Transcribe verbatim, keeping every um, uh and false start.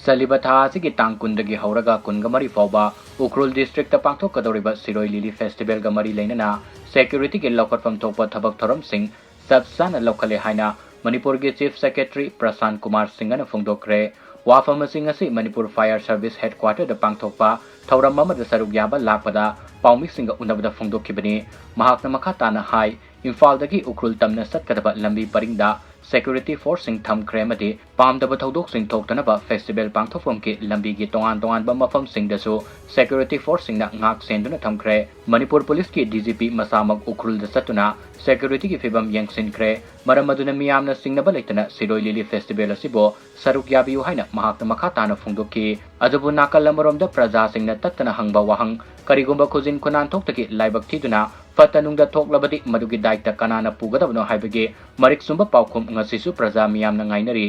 ꯆꯠꯂꯤꯕ ꯊꯥ ꯑꯁꯤꯒꯤ ꯇꯥꯡ ꯀꯨꯟꯗꯒꯤ ꯍꯧꯔꯒ ꯀꯨꯟꯒ ꯃꯔꯤ ꯐꯥꯎꯕ ꯎꯈ꯭ꯔꯨꯜ ꯗꯤꯁꯇ꯭ꯔꯤꯛꯇ ꯄꯥꯡꯊꯣꯛꯀꯗꯧꯔꯤꯕ ꯁꯤꯔꯣꯏ ꯂꯤꯂꯤ ꯐꯦꯁꯇꯤꯚꯦꯜꯒ ꯃꯔꯤ ꯂꯩꯅꯅ ꯁꯦꯀ꯭ꯌꯨꯔꯤꯇꯤꯒꯤ ꯂꯧꯈꯠꯐꯝ ꯊꯣꯛꯄ ꯊꯕꯛ ꯊꯧꯔꯝꯁꯤꯡ ꯆꯞ ꯆꯥꯅ ꯂꯧꯈꯠꯂꯦ ꯍꯥꯏꯅ ꯃꯅꯤꯄꯨꯔꯒꯤ ꯆꯤꯐ ꯁꯦꯀ꯭ꯔꯦꯇꯔꯤ ꯄ꯭ꯔꯁꯥꯟ ꯀꯨꯃꯥꯔ ꯁꯤꯡꯍꯅ ꯐꯣꯡꯗꯣꯛꯈ꯭ꯔꯦ꯫ ꯋꯥꯐꯝ ꯑꯁꯤ ꯉꯁꯤ ꯃꯅꯤꯄꯨꯔ ꯐꯥꯌꯔ ꯁꯔꯚꯤꯁ ꯍꯦꯗꯀ꯭ꯋꯥꯇꯔꯗ ꯄꯥꯡꯊꯣꯛꯄ ꯊꯧꯔꯝ ꯑꯃꯗ ꯁꯔꯨꯛ ꯌꯥꯕ ꯂꯥꯛꯄꯗ ꯄꯥꯎꯃꯤꯁꯤꯡꯒ ꯎꯅꯕꯗ ꯐꯣꯡꯗꯣꯛꯈꯤꯕꯅꯤ꯫ ꯃꯍꯥꯛꯅ ꯃꯈꯥ ꯇꯥꯅ ꯍꯥꯏ, ꯏꯝꯐꯥꯜꯗꯒꯤ ꯎꯈ꯭ꯔꯨꯜ ꯇꯝꯅ ꯆꯠꯀꯗꯕ ꯂꯝꯕꯤ ꯄꯔꯤꯡꯗ ꯁꯦꯀ꯭ꯌꯨꯔꯤꯇꯤ ꯐꯣꯔꯁꯁꯤꯡ ꯊꯝꯈ꯭ꯔꯦ ꯑꯃꯗꯤ ꯄꯥꯝꯗꯕ ꯊꯧꯗꯣꯛꯁꯤꯡ ꯊꯣꯛꯇꯅꯕ ꯐꯦꯁꯇꯤꯚꯦꯜ ꯄꯥꯡꯊꯣꯛꯐꯝꯒꯤ ꯂꯝꯕꯤꯒꯤ ꯇꯣꯉꯥꯟ ꯇꯣꯉꯥꯟꯕ ꯃꯐꯝꯁꯤꯡꯗꯁꯨ ꯁꯦꯀ꯭ꯌꯨꯔꯤꯇꯤ ꯐꯣꯔꯁꯁꯤꯡꯅ ꯉꯥꯛ ꯁꯦꯟꯗꯨꯅ ꯊꯝꯈ꯭ꯔꯦ꯫ ꯃꯅꯤꯄꯨꯔ ꯄꯨꯂꯤꯁꯀꯤ ꯗꯤ ꯖꯤ ꯄꯤ ꯃꯁꯥꯃꯛ ꯎꯈ꯭ꯔꯨꯜꯗ ꯆꯠꯇꯨꯅ ꯁꯦꯀ꯭ꯌꯨꯔꯤꯇꯤꯒꯤ ꯐꯤꯕꯝ ꯌꯦꯡꯁꯤꯟꯈ꯭ꯔꯦ꯫ ꯃꯔꯝ ꯑꯗꯨꯅ ꯃꯤꯌꯥꯝꯅ ꯆꯤꯡꯅꯕ ꯂꯩꯇꯅ ꯁꯤꯔꯣꯏ ꯂꯤꯂꯤ ꯐꯦꯁꯇꯤꯚꯦꯜ ꯑꯁꯤꯕꯨ ꯁꯔꯨꯛ ꯌꯥꯕꯤꯌꯨ ꯍꯥꯏꯅ ꯃꯍꯥꯛꯅ ꯃꯈꯥ ꯇꯥꯅ ꯐꯣꯡꯗꯣꯛꯈꯤ꯫ ꯑꯗꯨꯕꯨ ꯅꯥꯀꯜ ꯑꯃꯔꯣꯝꯗ ꯄ꯭ꯔꯖꯥꯁꯤꯡꯅ ꯇꯠꯇꯅ ꯍꯪꯕ ꯋꯥꯍꯪ, ꯀꯔꯤꯒꯨꯝꯕ ꯈꯨꯖꯤꯟ ꯈꯨꯅꯥꯟꯊꯣꯛꯇꯒꯤ ꯂꯥꯏꯕꯛ ꯊꯤꯗꯨꯅ ꯐꯠꯇ ꯅꯨꯡꯗ ꯊꯣꯛꯂꯕꯗꯤ ꯃꯗꯨꯒꯤ ꯗꯥꯏꯇ ꯀꯅꯥꯅ ꯄꯨꯒꯗꯕꯅꯣ ꯍꯥꯏꯕꯒꯤ ꯃꯔꯤꯛ ꯆꯨꯝꯕ ꯄꯥꯎꯈꯨꯝ ꯉꯁꯤꯁꯨ ꯄ꯭ꯔꯖꯥ ꯃꯤꯌꯥꯝꯅ ꯉꯥꯏꯅꯔꯤ꯫